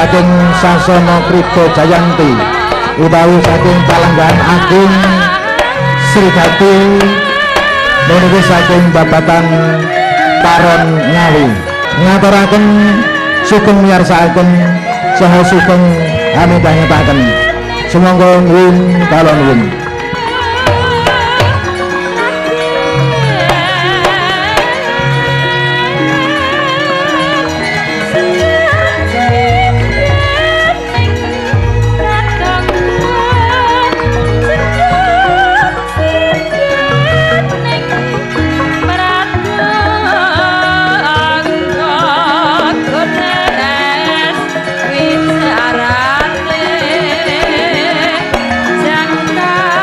saking Sasana Krida Jayanti utawi saking Palenggahan Agung Srigati menika saking babatan Paron Ngawi ngaturaken sugeng miyarsakaken saha sugeng hamidangetaken. Sumangga nuwun kalon nuwun. Wicarane jangka.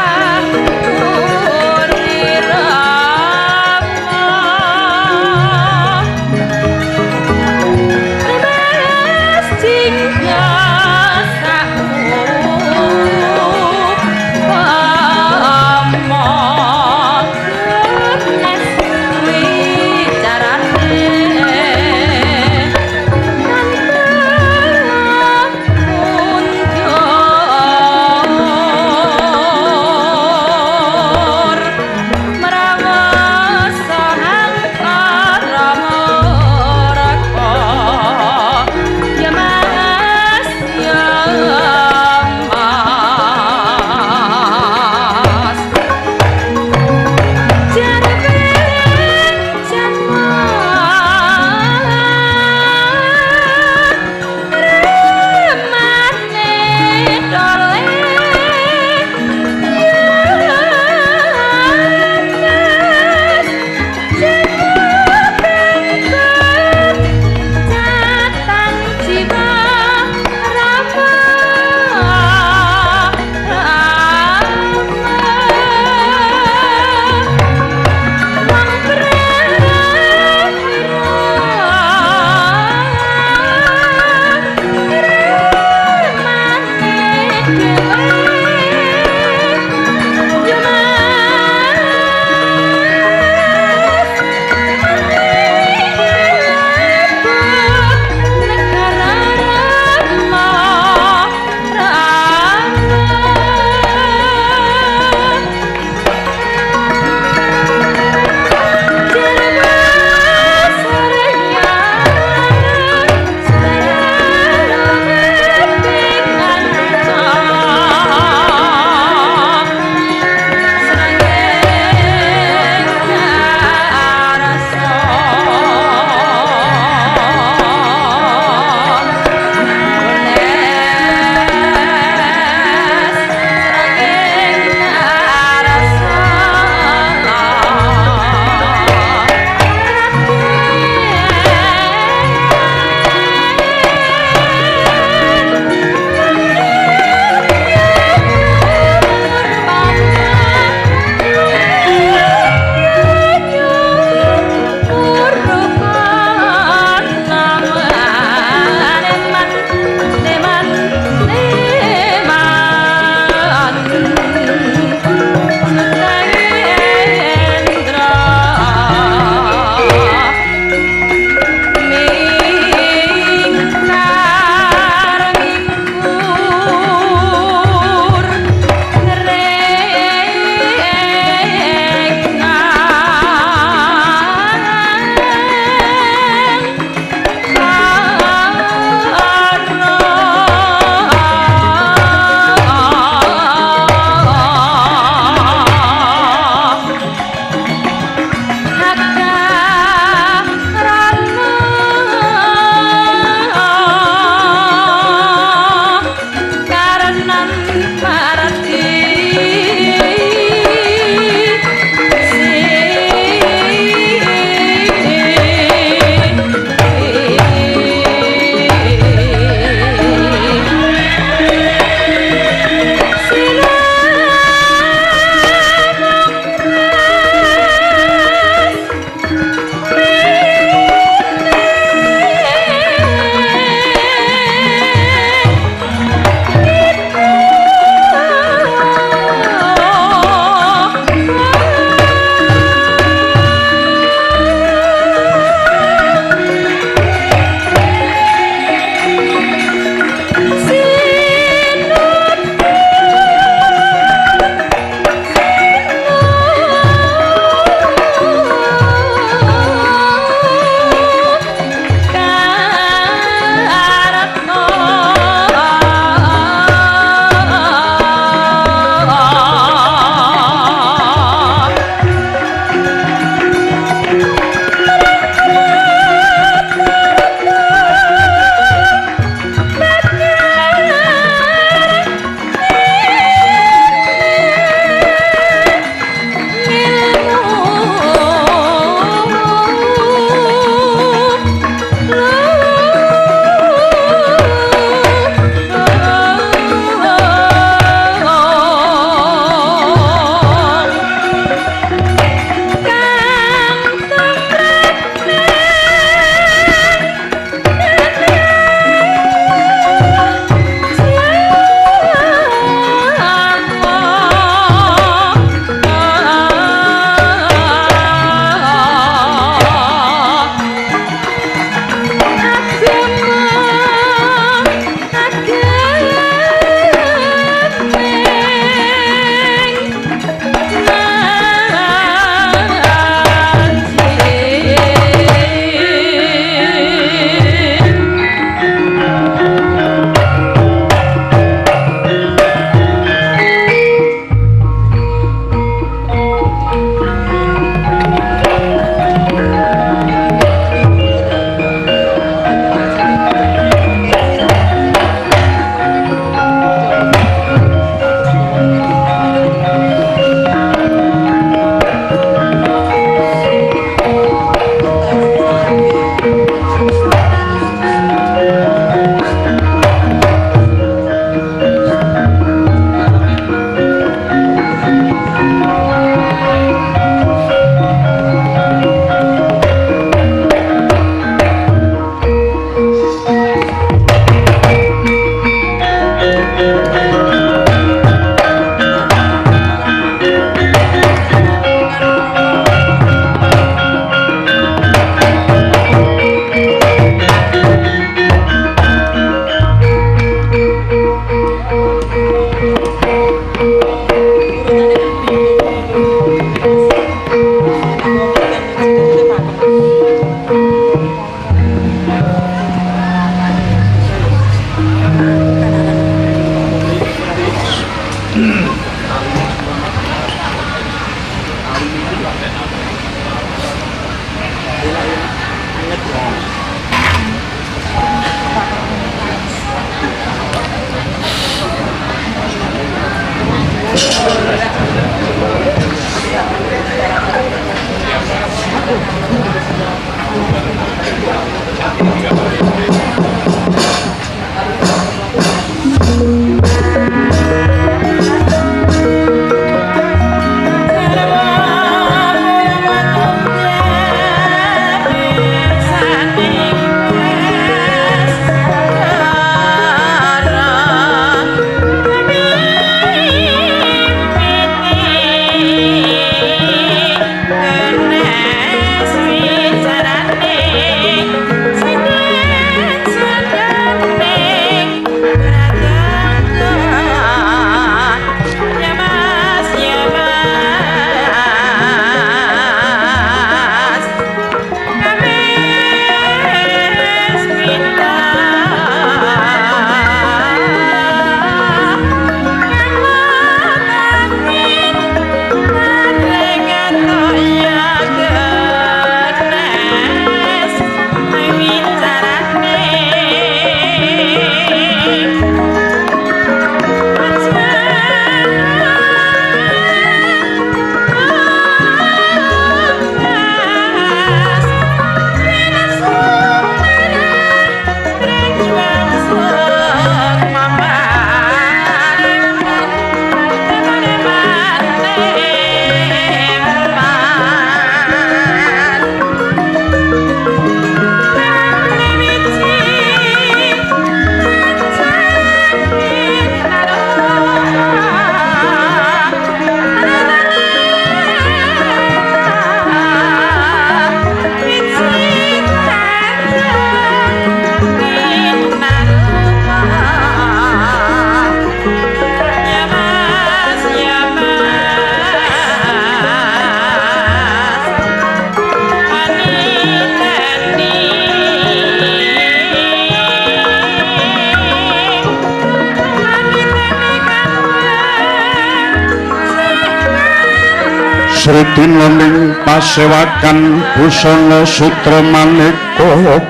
Dina ning pasewakan busana sutra maneka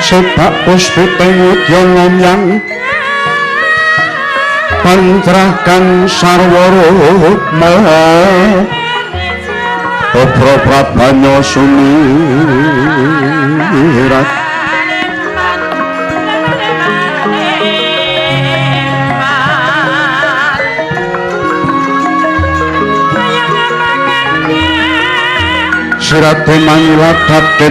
sebab puspita udyana yang pantrah kang sarwa rukma obra prabanya sumirat. Sirate mangilat dadet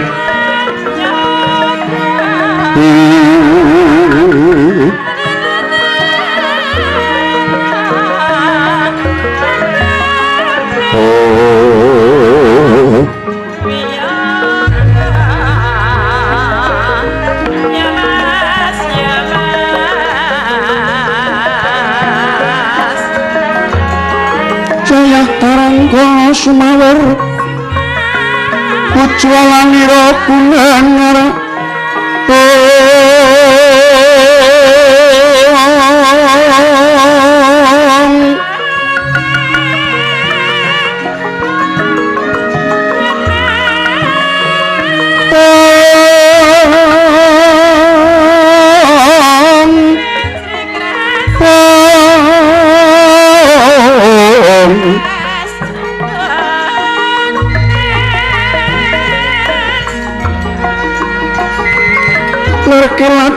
Jaya tarangga sumawur ujwalanira kunangar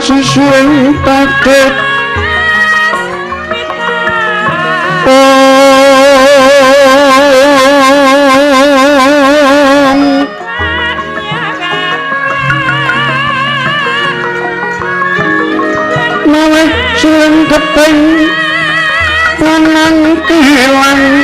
Susuring takut Naweh suring keping lanang kilang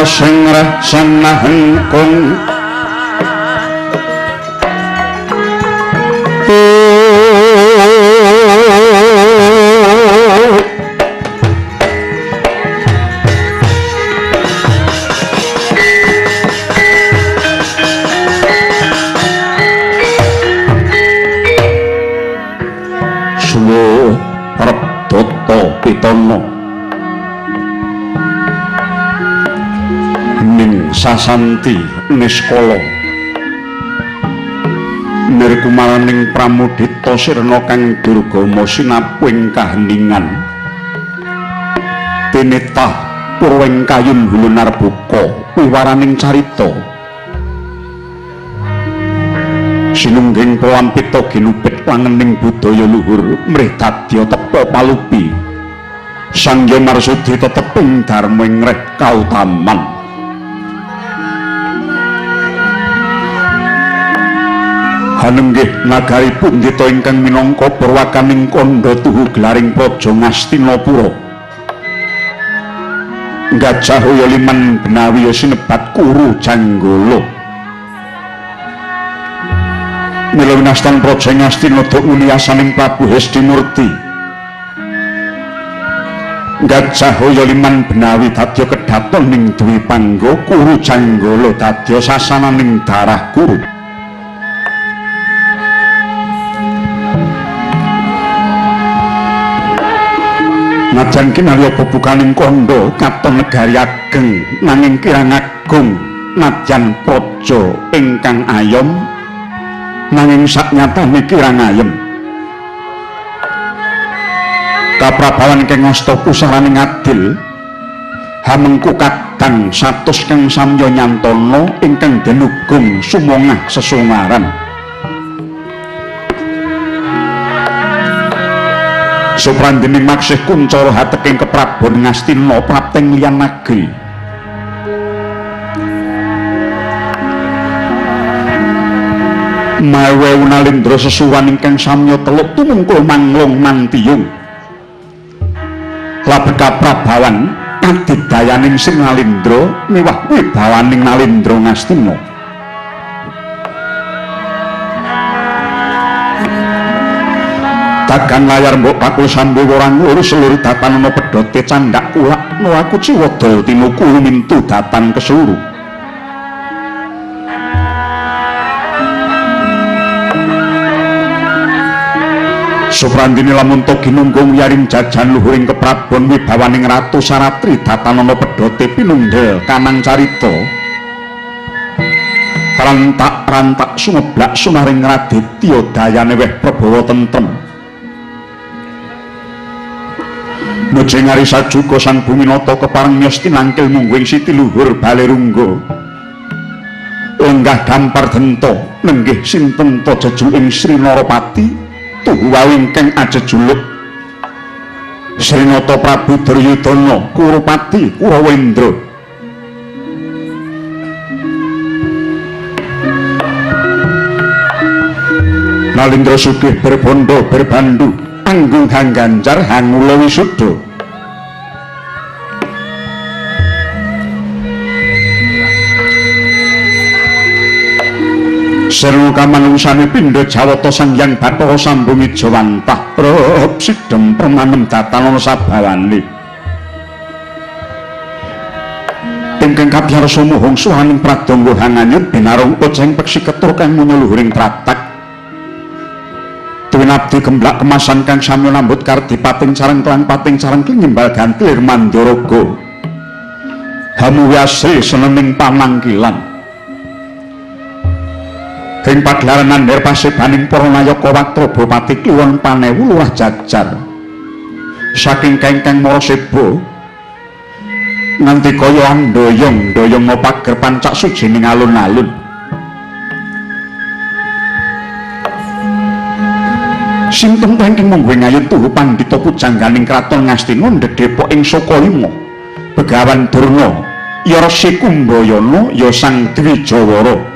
Sing rasana hengkung Suwo Rekdata Pitana ning sasanti niskala nirkumaraning pramudita sirna kang durgama sinaping kaheningan tinitah purwing kayun hulunarbuka wiwaraning carita sinungging pelampita ginupit langening budaya luhur mrih dadya tepa palupi sangya marsudi teteping dharma ing reh kautaman. Hanenggih nagari pundhita ingkang minangka perwakaning kandha tuhu gelaring praja Ngastinapura. Gajah Hoya liman benawi sinebat Kuru Janggala. Mila winastan praja Ngastina duk nguliyasaning Prabu Hestimurti. Gajah Hoya liman benawi dadya kedhaton ning Dwipangga Kuru Janggala dadya sasananing darah Kuru. Najan kinarya bebukaning kandha katon negari ageng nanging kirang agung najan praja ingkang ayom nanging saknyatane kirang ayem. Kaprabawan kang asta pusaraning adil hamengku kadang satus kang samya nyantana ingkang denugung sumongah sesungaran. Suprandening maksih kuncara hateking keprabon Ngastina prapteng liyan negeri. Mawewu Nalindra sesuwan ingkang samya teluk tumungkul manglung mantiyung. Labet kaprabawan adidayaning Sri Nalindra miwah wibawaning Nalindra Ngastina. Dagang layar mbok bakul sambu orang loro seluruh datan ana pedhote candhak kulak no aku ciwada tinuku lumintu datan keseluruh. Suprandini lamun to ginunggung yaring jajan luhuring keprabon wibawaning Ratu Saratri datan ana pedhote pinundhel kanang carita. Rantak-rantak sumeblak sunaring Raditya dayane weh Prabawa tentrem. Nujeng arisa juga sang Buminata kepareng miyos tinangkil mungguing siti luhur balerungga. Lenggah dampar denta nenggih sinten ta jejuling Sri Narapati tuhu wau ingkang ajejuluk Srinata Prabu Duryudana Kurupati Kurawendra. Nalindra sugih berbondo berbandu anggung hangganjar hangula wisuda. Seru kamanungsane pindha Jawata Sang Hyang Bathara Sambung Ijawantah prap sidhem permanem datan ana sabawane. Ingkang kapiyarsa muhung suhaning pradangga hanganyut binarung poceng peksi ketur kang munya luhuring tratak. Tuwin abdi gemblak kemasan kang samya nambut kardi pating sareng klang pating sareng kling ganti lir mandaraga. Hamu asri senening panangkilan. Ing pagelaran nandher pasebaning para nayaka Watraba Pati Kliwon Panewu Lurah Jajar. Saking kengkeng Maraseba nganti kaya andoyong-doyong pager pancak sujining alun-alun. Sinten ta ingkang mungguh ngayun tuhu pandhita pujangganing kraton Ngastina ndedhepok ing Sokalima. Begawan Durna, ya Resi Kumbayana, ya Sang Dwijawara.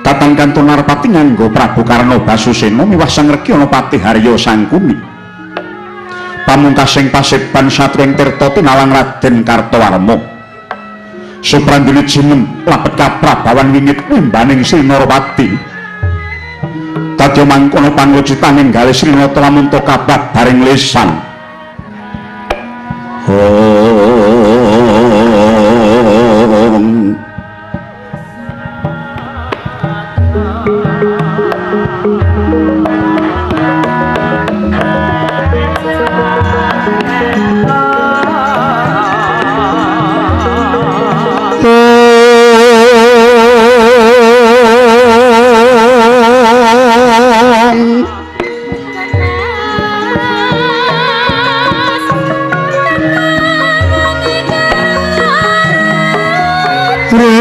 Tatang kantun Narpati nganggo Prabu Karna Basusena miwah Sang Rekyana Patih Harya Sangkuni. Pamungkasing paseban satriya ing Tirta tinalang Raden Kartawarma. Suprandini jinem labet kaprabawan wingit wimbaning Sri Narapati. Dadya mangkono panglocitaning galih Srinata lamun ta kabat bareng lesan.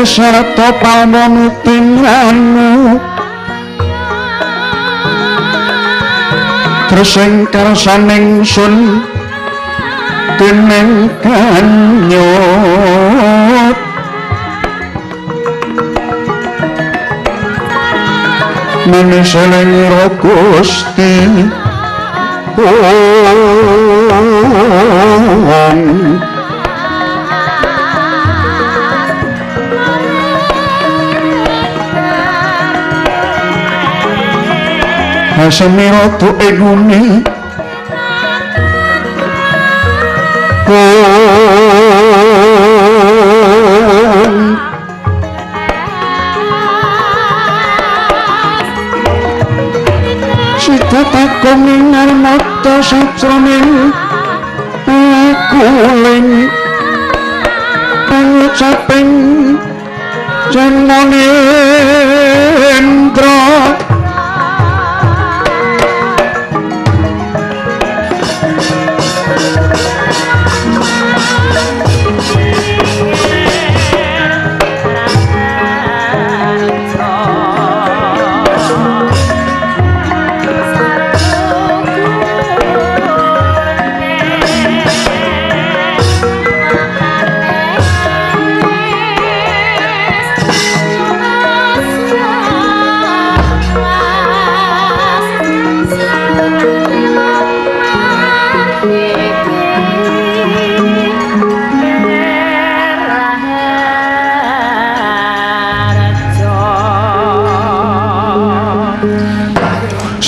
Sarta palmanutinanu tresing karsaning sun dening kanyut manisaning ira Gusti Hasemira tu eguni Sita takung ing armata sajroning kuling pangucaping Janmanendra.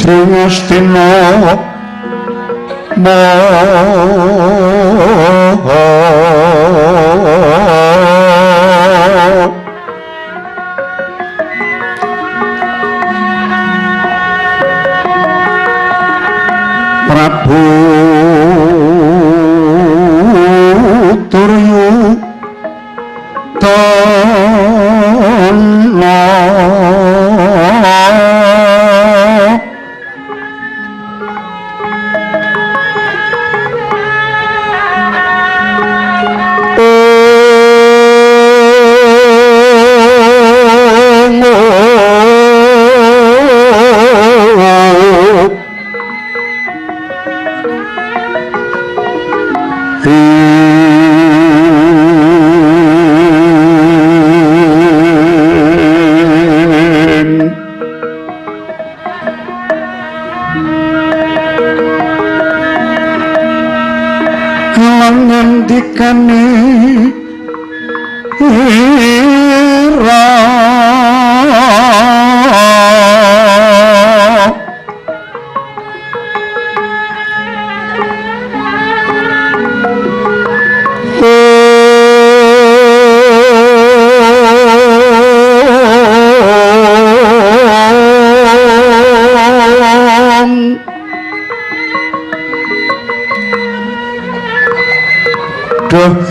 Sri Ngastina Prabu Duryudana. Ngandikane ira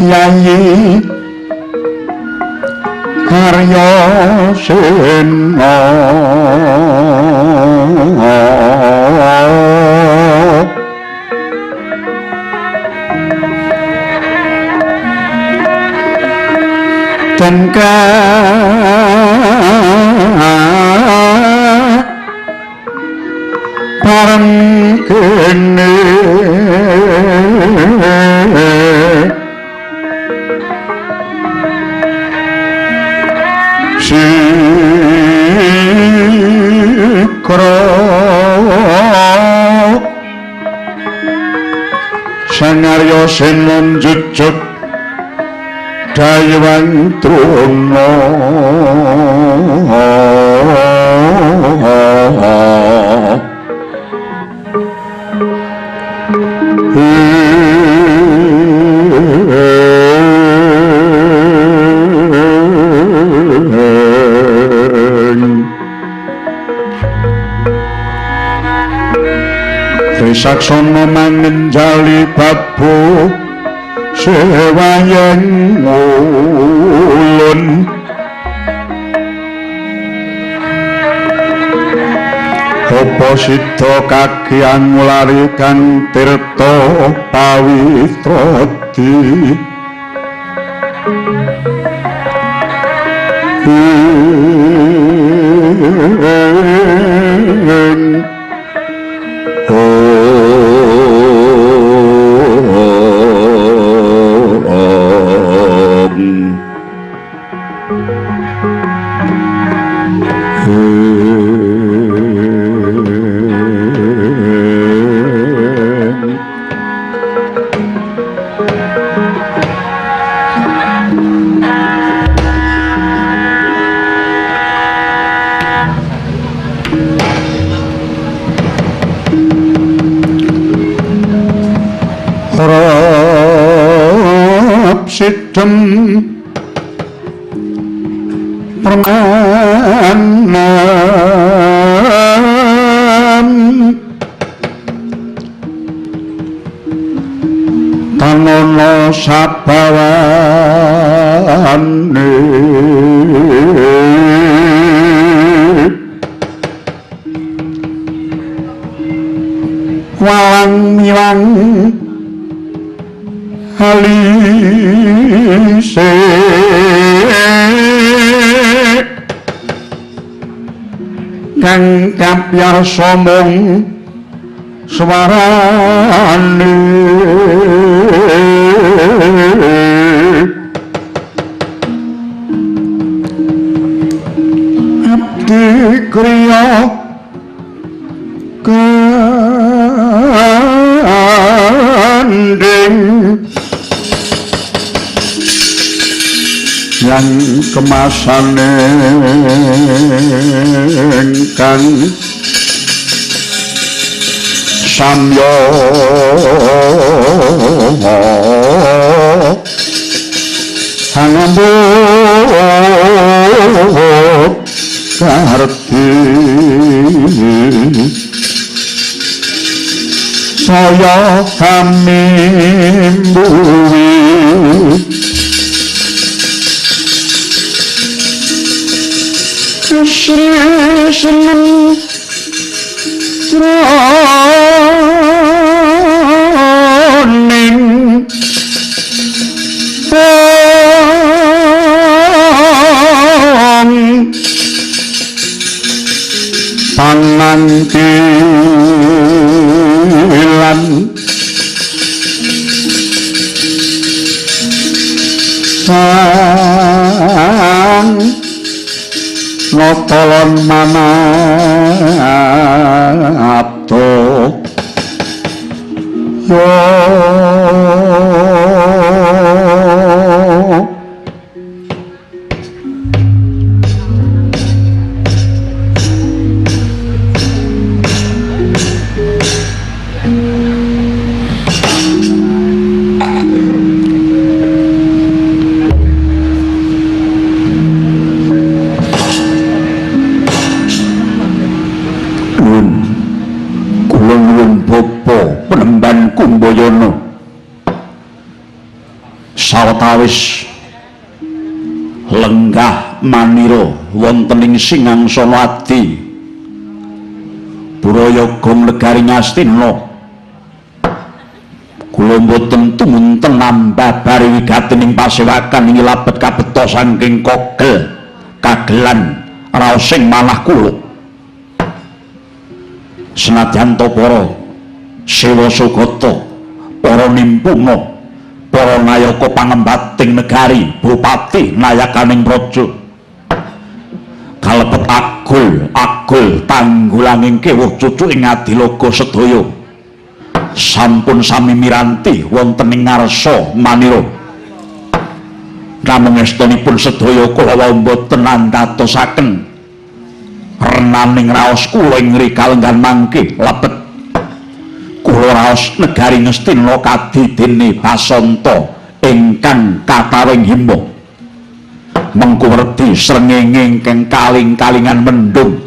Yayi Arya Sena dan bareng kene Sikra Sang Arya Sena njujuk dayuhan Drona. Trisaksana mangenjali babu sewayeng ulun apa sida kaki angulari kang tirta pawitradi. Sidem permanen tanono sabawane walang milang halise kang kapyarsa mung swarane abdi kriya kandhing yang kemasane kang Samya hangambut karti saya kami mbuwi Sri seneng jroning wong panangkilan sang notolon manabdo yo. Kumbayana sawetawis lenggah manira wonten ing singhangsana adi Burayaga negari Ngastina kula mboten tumunten nambah bari wigatining pasewakan ing labet kabeta saking kogel kagelan raosing manah kula senadyan ta para sewa sugata para nimpuna para nayaka pangembating negari bupati nayakaning praja kalebet agul agul tanggulanging kewuh cucu ing adiloga sedaya sampun sami miranti wonten ing ngarsa manira namung estunipun sedaya kula wau mboten andhatosaken renaning raos kula ing kalenggan mangke lebet kula raos negari Ngastina kadidene Basanta ingkang katawing himba mengku werdi srengenge ingkang kaling-kalingan mendung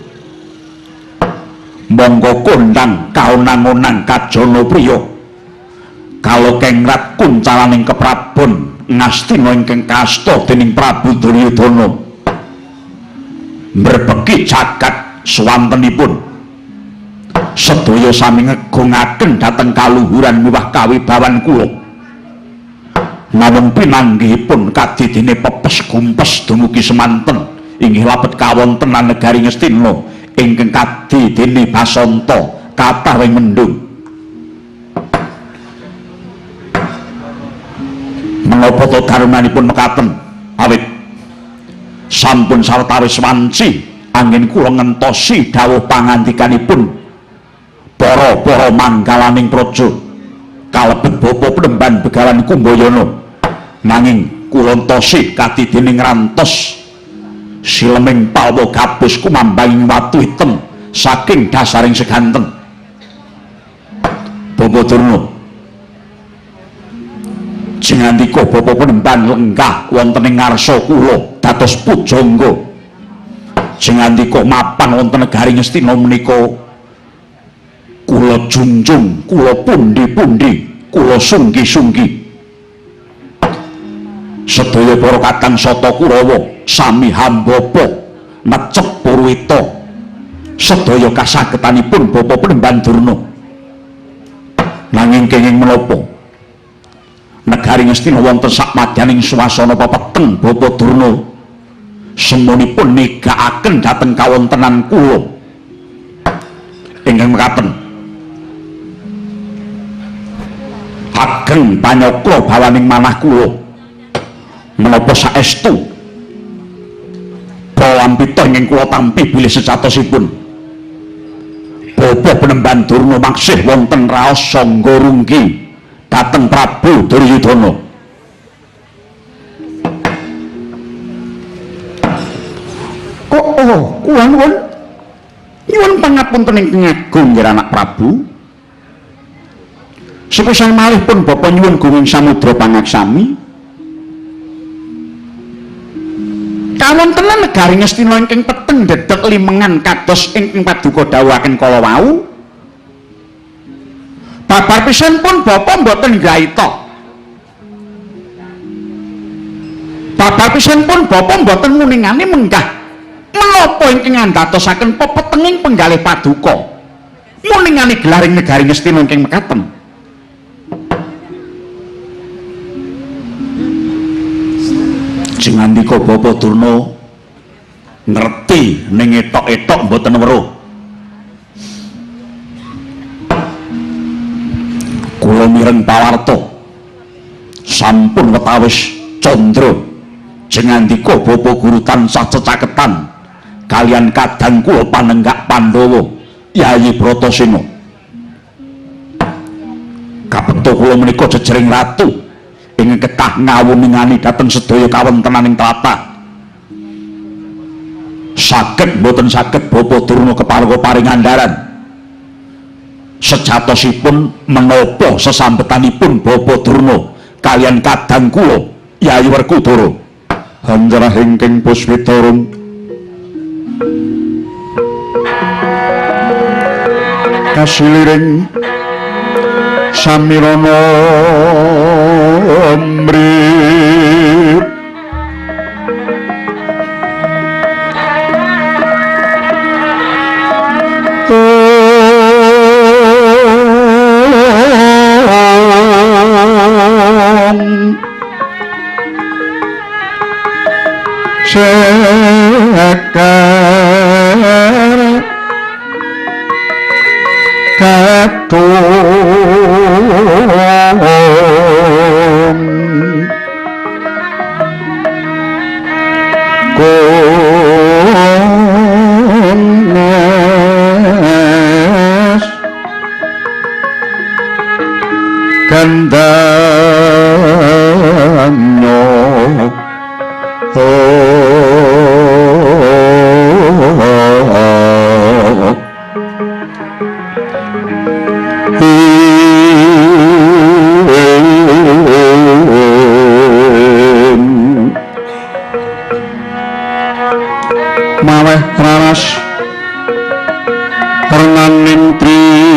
monggo kondang kaonang-onang kajana priya kalokengrat kuncalaning keprabon Ngastina ingkang kasta dening Prabu Duryudana mrebeki jagat swantenipun sedaya sami ngegungaken dhateng kaluhuran miwah kawibawan kula namung pinanggihipun kadidene pepes gumpes dumugi semanten inggih labet kawontenan negari Ngastina ingkang kadidene Basanta kathah ing mendung menapa ta darmanipun mekaten awit sampun sawetawis wanci anggen kula ngentosi dawuh pangandikanipun para-para manggalaning praja kalebet bapa Penemban Begawan Kumbayana nanging kula entosi kadidene ngrantos sileming palwa gabus kumambanging watu hitem saking dasaring seganten. Bapa Durna jingandika bapa Penemban lenggah wonten ing ngarsa kula dados pujangga jingandika mapan wonten negari Ngastina menika kula junjung, kula pundi-pundi, kula sunggi-sunggi. Sedaya para kakang sata Kurawa sami hambapa necep purwita sedaya kasagetanipun bapa Penemban Durna. Nanging kenging menapa negari Ngastina wonten sakmadyaning swasana pepeteng bapa Durna semonipun negakaken dhateng kawontenan kula ingkang mekaten. Ageng panyokra bawaning manah kula menapa saestu palampita ingkang kula tampi bilih sejatosipun bapa Penemban Durna maksih wonten raos sangga runggi dhateng Prabu Duryudana. Oh, kula nuwun nyuwun pangapunten ingkang agung nggih anak Prabu. Sepisan malih pun bapa nyuwun gunging samudra pangaksami. Kawontenan negari Ngastina ingkang peteng dedek limengan kados ingkang paduka dawuhaken kala wau. Babar pisan pun bapa mboten nggaita. Babar pisan pun bapa mboten nguningani menggah menapa ingkang ngandhatosaken pepetenging penggalih paduka. Muningani gelaring negari Ngastina ingkang mekaten. Sing ngandika Bapak Durna ngerti ning etok-etok mboten weruh. Kula mireng pawarta sampun wetawis candra jeng ngandika Bapak Guru tansah cecaketan kalian kadang kula panenggak Pandhawa Yayi Bratasena. Kapekta kula menika jejering ratu ingkang ketah ngawuningani dhateng sedaya kawontenaning tlatah. Saged mboten saged Bapak Durna keparengga paring andharan. Sejatosipun menapa sesambetanipun Bapak Durna kalian kadang kula Yayi Werkudara. Hanjarah ingkang puswitarung kasiliring samirana mrip sekar katung kunes gandanyo maweh raras renganing triya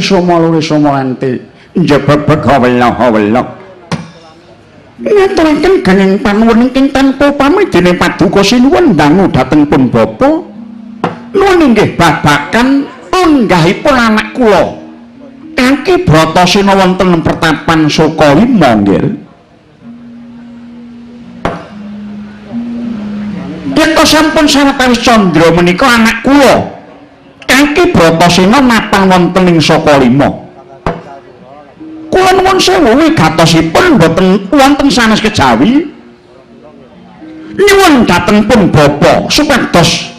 Soma lore soma lanti njebebeg hawela-hawela ngaturaken genging panuwun ingkang tanpa pamrih dening paduka sinuwun dangu dhateng pun bapa nuwun inggih babakan lenggahipun anak kula Kangki Bratasena wonten pertapan Sukalima nggih. Yekta sampun sawetawis candra menika anak kula Kangki Bratasena mapan wonten ing Sukalima. Kula nuwun sewu wigatosipun boten wonten sanes kejawi. Nyuwun dhateng pun bapa supados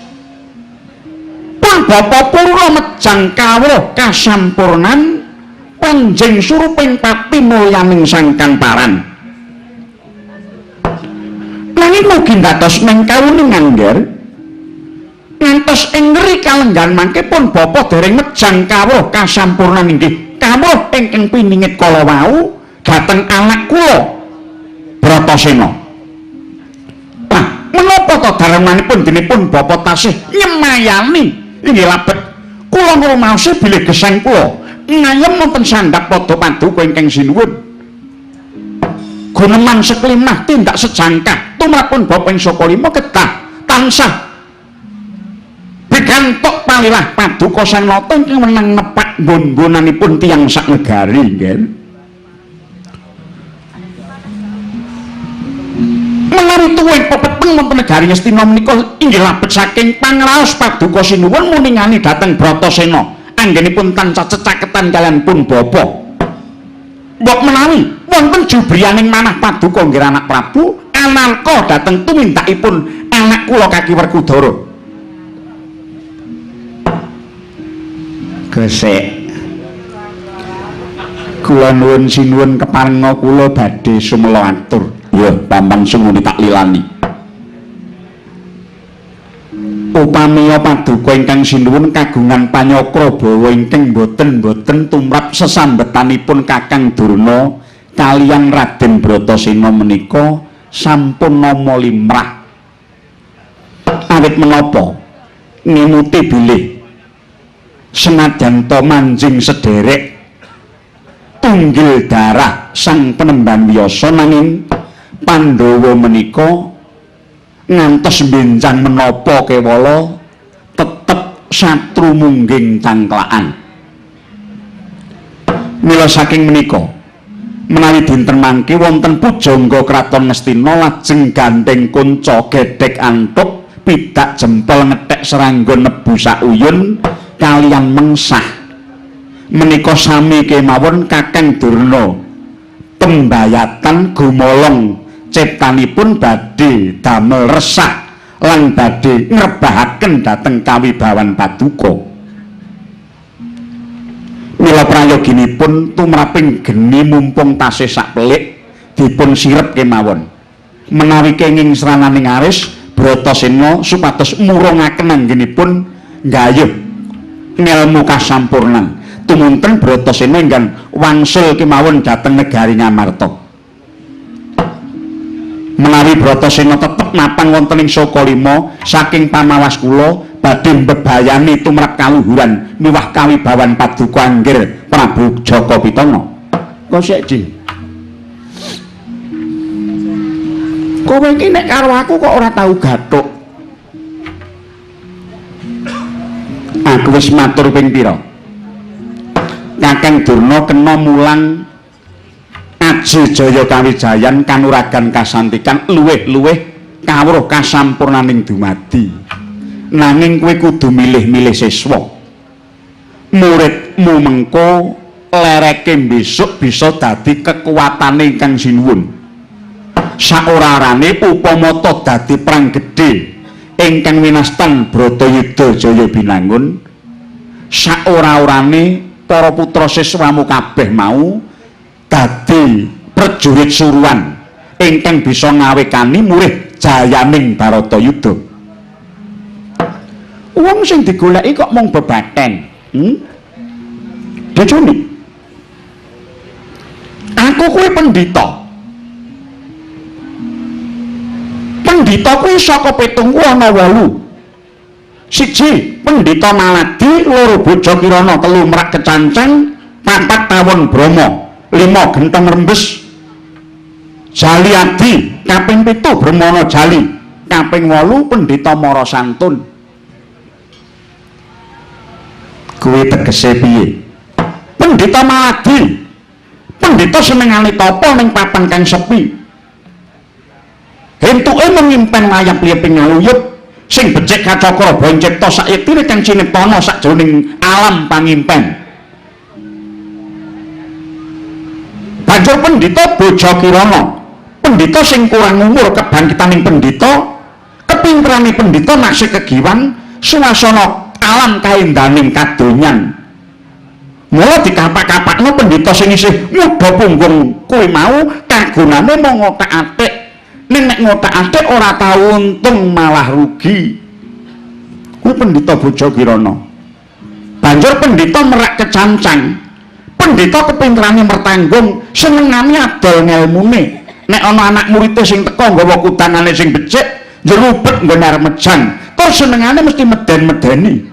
pun bapa purna mejang kawruh kasampurnan panjing suruping pati mulyaning sangkang paran. Nanging mugi dados meng kawuningan nggih. Ngantos ing ngeri kalenggan mangke pun bapa dereng mejang kawruh kasampurnan inggih kawruh ingkang piningit kala wau dhateng anak kula Bratasena. Lah menapa to daremanipun dene pun bapa tasih nyemayani inggih labet kula ngrumaosi bilih gesang kula ngayem wonten sandhap pada paduka ingkang sinuwun. Guneman seklimah tindak sejangkah tumrapun bapa ing Sukalima kedah tansah bigantuk Palilah paduka Sang Nata ingkang wenang nepak nggon-nggonanipun tiyang sak negari, nggih. Menawi tuwuh pepeteng wonten negari Ngastina menika inggih labet saking pangraos paduka sinuwun muningani dhateng Bratasena anggenipun tansah cecaketan kaliyan pun bapa. Mbok menawi wonten jubriyaning manah paduka nggih anak Prabu anarka dhateng tumindakipun anak kula Kaki Werkudara. Gesek. Kula nuwun sinuwun keparenga kula badhe sumela atur. Ya, Bambang sunguni tak lilani. Upamiya paduka ingkang sinuwun kagungan panyakra bawa ingkang boten-boten tumrap sesambetanipun Kakang Durna kaliyan Raden Bratasena menika sampun nama limrah. Awit menapa ngemuti bilih senajan to manjing sederek tunggil darah sang penemban wiyasa nanging Pandhawa menika ngantos benjang menapa kewala tetep satru mungging cangklakan. Mila saking menika menawi dinten mangke wonten pujangga kraton Ngastina lajeng gandheng kunca gedhek antuk pidak jempol ngethek serangga nebu sauyun kaliyan mengsah menika sami kemawon Kakang Durna pembayatan gumolong ciptanipun badhe damel resah lan badhe ngrebahaken dhateng kawibawan paduka. Mila prayoginipun tumraping geni mumpung tasih sakpelik dipun sirep kemawon. Menawi kenging srananing aris Bratasena supados murungaken anggenipun nggayuh ngelmu kasampurnan. Tumunten Bratasena enggan wangsul kemawon dhateng negari Ngamarta. Menawi Bratasena tetep mapan wonten ing Sokalima saking pamawas kula badhe mbebayani tumrap kaluhuran miwah kawibawan paduka anggir Prabu Jaka Pitana. Kok sik, Ji? Kowe iki nek karo aku kok ora tau gathuk. Aku wis matur ping pira? Kakang Durna kena mulang Aji Jaya Kawijayan kanuragan kasantikan luwih-luwih kawruh kasampurnaning dumadi. Nanging kowe kudu milih-milih siswa. Muridmu mengko lereke besok bisa dadi kekuatane ingkang sinuwun. Saora-orane upama ta dadi perang gedhe ingkang winastan Bratayuda Jaya Binangun, saora-orane para putra siswamu kabeh mau dadi prajurit suruhan ingkang bisa ngawekani murih jayaning Baratayuda. Wong sing digoleki kok mung bebaten. Dicuni. Aku kuwi pendhita. Pendhita kuwi saka 7 ana 8. 1 pendhita Maladi, 2 Bojo Kirana, 3 Merak Kecancang, 4 Tawon Brama, 5 Gentong Rembes, Jali Adi, kaping 7 Bremana Jali, kaping 8 Pendhita Mara Santun. Kuwi tegese piye? Pendhita Maladi, pendhita senengane tapa ning papan kang sepi. Entuke mengimpen layap liyeping ngaluyup sing becik kacakra boncipta sayektine kang ciniptana sakjroning alam pangimpen. Banjur pendhita Bojo Kirana, pendhita sing kurang umur kebangkitaning pendhita, kepinterane pendhita naksih kegiwan suasana alam kaendaning kadonyan. Mula dikapak-kapakno pendhita sing isih muda punggung kuwi mau kagunane mung ngothak-athik. Ning nek ngothak-athik ora tau untung malah rugi. Kuwi pendhita Bojo Kirana. Banjur pendhita Merak Kecancang. Pendhita kepinterane mertanggung, senengane adol ngelmune. Nek ana anak murid sing teka nggawa kudangane sing becik, njerubet nggone arep mejang. Terus senengane mesti meden-medeni.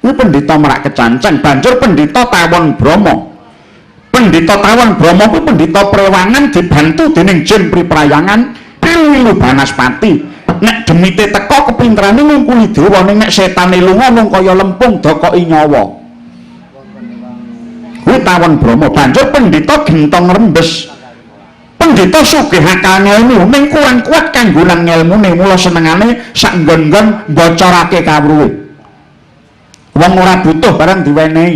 Kuwi pendhita Merak Kecancang. Banjur pendhita Tawon Brama. Pendhita Tawon Brama kuwi pendhita prewangan dibantu dening jin priprayangan Pilu Banaspati. Nek demite teka kepinterane ngungkuli dewa, ning nek setane lunga mung kaya lempung dokoki nyawa. Kuwi tawon Brahma. Banjur pendhita gentong rembes. Pendhita sugih akal ngelmu ning kurang kuat kanggonan ngelmune, mula senengane sak nggon-nggon bocorake kawruhe. Wong ora butuh barang diwenehi.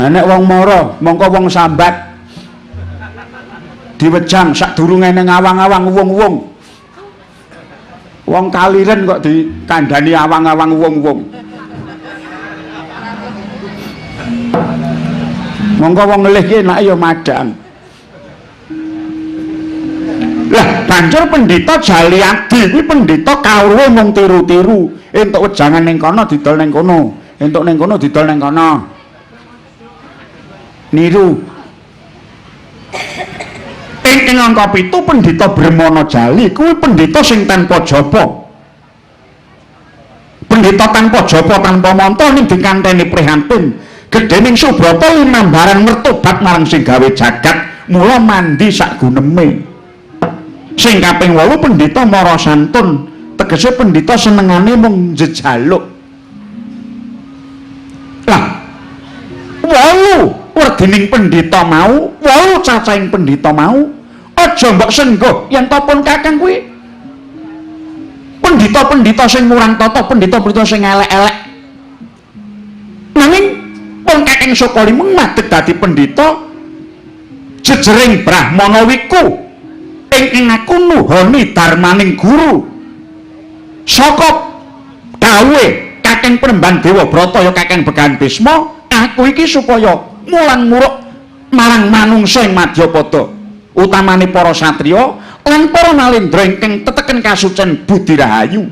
Ha nek wong mara, mongko wong sambat diwejang sadurunge ning awang-awang wong-wong. Wong kaliren kok dikandhani awang-awang wong-wong. Mongko wong ngelih ki enake ya madang. Lah banjur pendhita Jaliadi kuwi pendhita kawruhe mung tiru-tiru, entuk wejangan ning kono didol ning kono, entuk ning kono didol ning kono. Niru. Ing angka 7 pendhita Bremana Jali kuwi pendhita sing tanpa japa. Pendhita tanpa japa tanpa mantra ning dikanteni prihatin. Gedhening Subrata linambaran mertobat marang sing gawe jagat, mula mandi sak guneme. Sing kaping 8 pendhita Mara Santun, tegese pendhita senengane mung njejaluk. Lah 8 werdining pendhita mau, 8 cacahing pendhita mau, aja mbok sengguh yen to pun kakang kuwi pendhita-pendhita sing murang tata, pendhita-pendhita sing elek-elek. Nanging pun kakang Sukalima madeg dadi pendhita jejering Brahmana wiku ing aku nuhoni darmaning guru. Saka dawuhe kakang Penemban Dewa Brata ya kakang Begawan Bisma, aku iki supaya mulang muruk marang manungsa ing madyapada, utamane para satriya lan para nalendra ingkang teteken kasucen budi rahayu.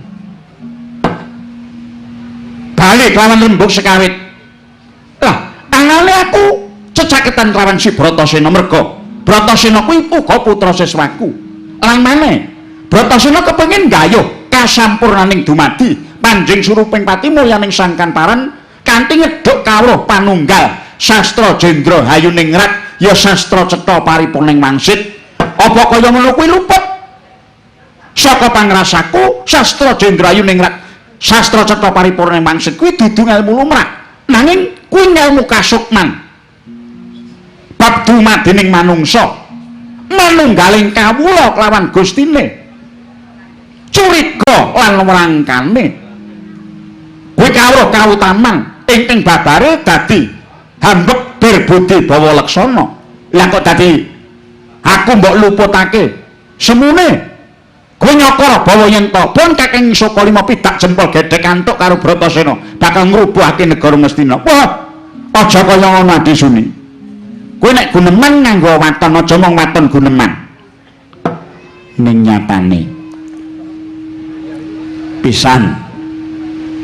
Bali kelawan rembug sekawit. Lah, anane aku cecaketan kelawan si Bratasena merga Bratasena kuwi uga putra siswaku. Lan maneh Bratasena kepengin gayuh kasampurnaning dumadi panjing suruping pati mulyaning sangkan paran kanthi ngedhuk kawruh panunggal sastra jendra hayuningrat ya sastra cetha paripurning wangsit. Apa kaya ngono kuwi luput saka pangrasaku? Sastra jendra hayuningrat sastra cetha paripurning wangsit kuwi dudu ngelmu lumrah, nanging kuwi ngelmu kasukman bab dumadining manungsa manunggaling kawula kelawan gustine, curiga lan wrangkane. Kuwi kawruh kautaman ingkang babare dadi hambek bir budi bawa laksana. Lah kok dadi aku mbok luputake semune? Kowe nyokor bawa yen to pun kakang Sukalima pidak jempol gedhek antuk karo Bratasena bakal ngrubuhake negara Ngastina. Wah, aja kaya ngono Adi Suni. Kowe nek guneman nganggo waton, aja mung waton guneman. Ning nyatane pisan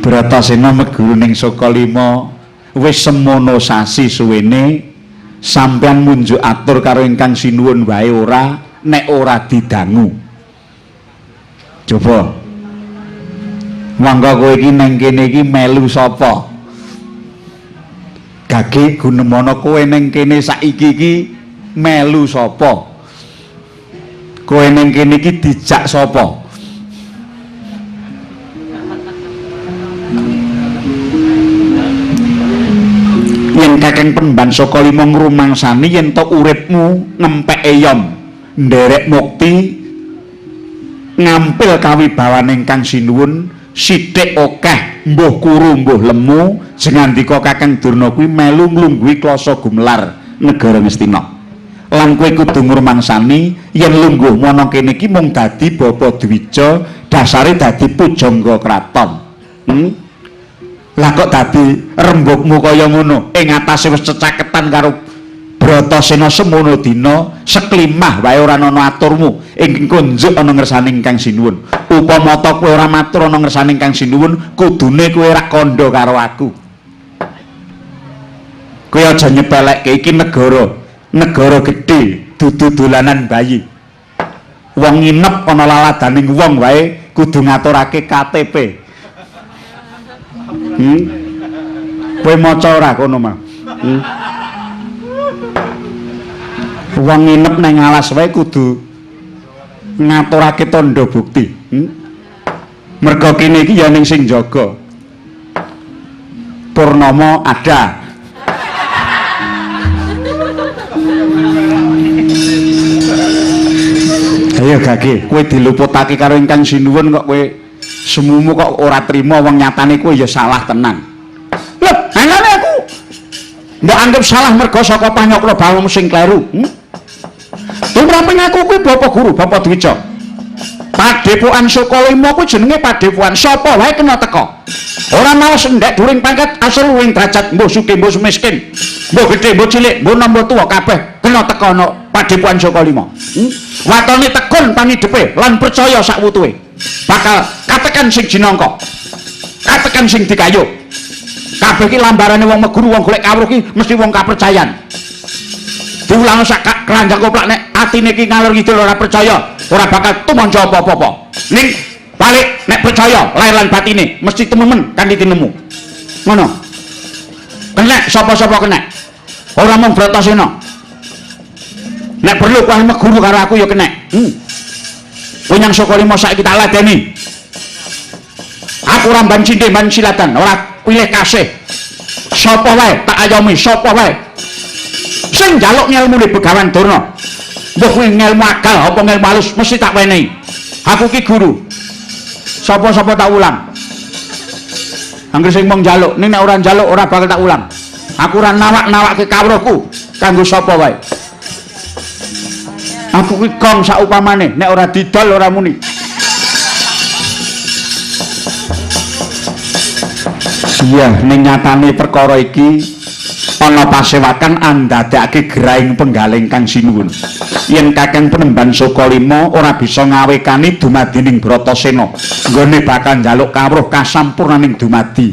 Bratasena meguru ning Sukalima wis semono sasi suwene, sampeyan munjuk atur karo ingkang sinuwun wae ora nek ora didangu. Coba monggo kowe iki nang kene iki melu sapa? Gage gunemana kowe nang kene saiki iki melu sapa? Kowe nang kene iki dijak sapa? Yen kakang Penemban Sukalima ngrumangsani yen to uripmu ngempek eyom nderek mukti ngampil kawibawaning kang sinuwun sithik akeh mbuh kuru mbuh lemu, jengandika kakang Durna kuwi melu nglungguhi klasa gumelar negara Ngastina. Lan kowe kudu ngrumangsani yen lungguhmu ana kene iki mung dadi bapa dwija, dasare dadi pujangga kraton. Lah kok dadi rembugmu kaya ngono? Ing atase wis cecaketan karo Bratasena semono dina, seklimah wae ora ana aturmu ing kunjuk ana ngersane ingkang sinuwun. Upama ta kowe ora matur ana ngersane ingkang sinuwun, kudune kowe rak kandha karo aku. Kowe aja nyepelekke iki negara, negara gedhe, dudu dolanan bayi. Wong nginep ana laladaning wong wae kudu ngaturake KTP. Kowe maca ora kono mah? Wong nginep nang alas wae kudu Ngaturake tandha bukti. Merga kene iki ya ning sing jaga. Purnama ada. Ayo Gage, kowe diluputake karo ingkang sinuwun kok kowe semumu kok ora trima wong nyatane kowe ya salah tenan. Lho, angane aku mbok anggap salah merga saka panyokra bawang sing kleru. Tumraping aku kuwi Bapak Guru, Bapak Dwija. Padepokan Sukalima kuwi jenenge padepokan sapa wae kena teka. Ora maos endhek during pangkat asal luwing derajat, mbuh sugih mbuh miskin, mbuh gedhe mbuh cilik, mbuh nom mbuh tuwa kabeh kena teka ana padepokan Sukalima. Watone tekun pangidepe lan percaya sak wutuhe. Bakal katekan sing jinangka. Katekan sing dikayuh. Kabeh iki lambarane wong meguru, wong golek kawruh iki mesti wong kapercayan. Diulang sak keranjang koplak nek atine iki ngalor ngidul ora percaya, ora bakal tumanca apa-apa. Ning balik nek percaya lahir lan batine mesti tememen kanthi tinemu. Ngono. Kenek sapa-sapa kenek. Ora mung Bratasena. Nek perlu kowe meguru karo aku ya kenek. Kowe nyang Sukalima saiki tak ladeni. Aku ora mban cindhe mban silatan, ora pilih kasih. Sapa wae tak ayomi, sapa wae. Sing njaluk ngelmune Begawan Durna. Mbah kuwi ngelmu akal apa ngelmu halus mesti tak wenehi. Aku ki guru. Sapa-sapa tak ulang. Angger sing mung njaluk, ning nek ora njaluk ora bakal tak ulang. Aku ora nawak-nawakke kawruhku kanggo sapa wae. Aku ki gong saupamane, nek ora didol ora muni. Iya, ning nyatane perkara iki ana pasewakan andadekake gerahing penggaling kang sinuwun. Yen Kakang Penemban Sukalima ora bisa ngawekani dumadining Bratasena, nggone bakal njaluk kawruh kasampurnaning dumadi.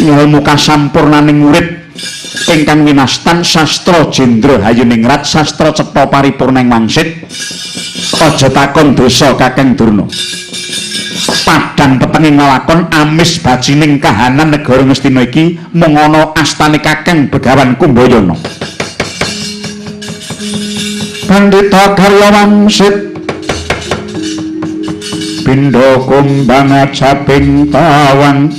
Ilmu kasampurnaning urip ingkang winastan sastra jendra hayuningrat sastra cetha paripurna ing wangsit. Aja takon dosa Kakang Durna. Padang petenging lelakon amis bajining kahanan negara Ngastina iki mung ana astane Kakang Begawan Kumbayana. Pandhita karya wangsit pindha kumbang ajabing tawang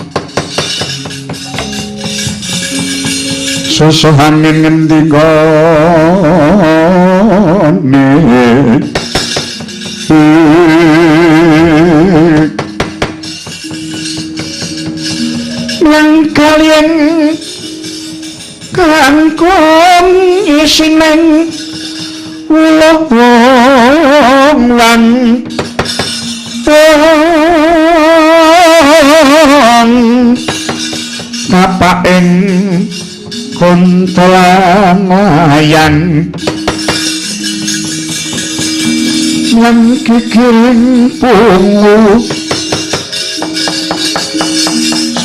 susuh angin ngendi nggone lan kalian kangkung isineng wong lan wong tapaking kuntelan wayan lan kikiring pungu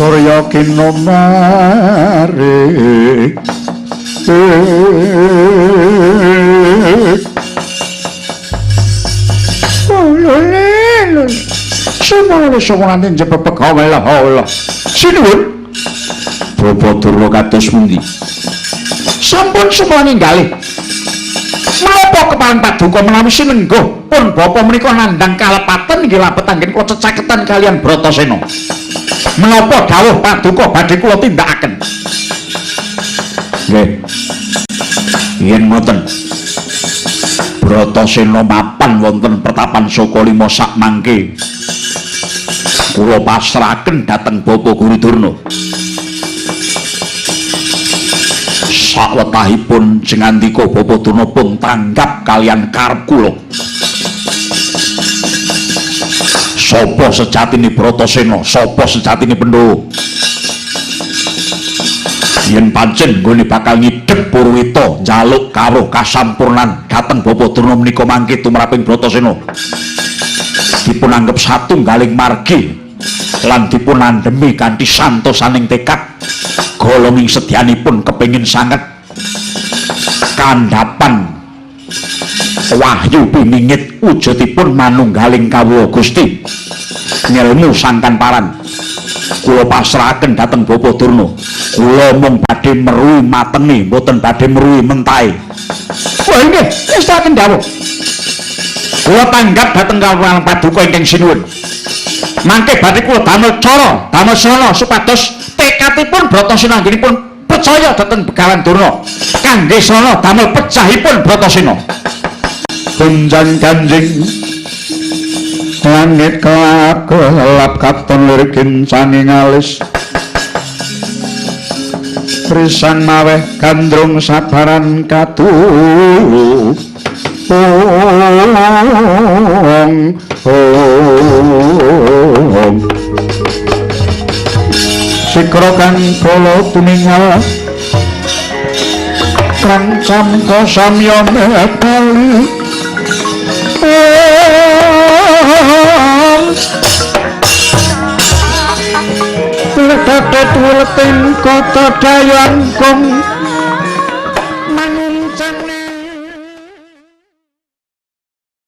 surya kinomare. Lho semono semonane jebebek Allah. Sinuwun. Bapak Durna kados pundi? Sampun semono galih. Menapa kepareng paduka menawi sinengguh pun bapa menika nandhang kalepaten nggih labet anggen kula cecaketan kalian Bratasena. Menapa dawuh paduka badhe kula tindakaken? Nggih. Yen ngoten. Bratasena mapan wonten pertapan Sukalima sak mangke. Kula pasrahaken dhateng Bapak Guru Durna. Sawetahipun jengandika Bapak Durna pun tanggap kalian karep kula. Sapa sejatine Bratasena, sapa sejatine Pandhawa? Yen pancen nggone bakal ngidhep Purwita njaluk kawruh kasampurnan dhateng Bapak Durna menika mangke tumraping Bratasena. Dipun anggep satunggaling margi lan dipun andhemi kanthi santosaning tekad golonging sedyanipun kepengin sanget kandhapan wahyu piningit wujudipun manunggaling kawula Gusti ngelmu sangkan paran. Kula pasrahaken dhateng Bapak Durna. Kula mung badhe meruhi matenge, mboten badhe meruhi mentahe. Wah nggih, ngestaken dawuh. Kula tanggap dhateng kawula paduka ingkang sinuwun. Mangke badhe kula damel cara, damel sarana supados tekadipun Bratasena anggenipun percaya dhateng Begawan Durna. Kangge sarana damel pecahipun Bratasena. Gonjang ganjing langit kelap gelap katon lir kincange ngalis. Risang maweh gandrung sabaran kadu. Ong ong. Sikra kang kala tumingal kang camka samya mebali. Ledadet wuleting kota dayangkung.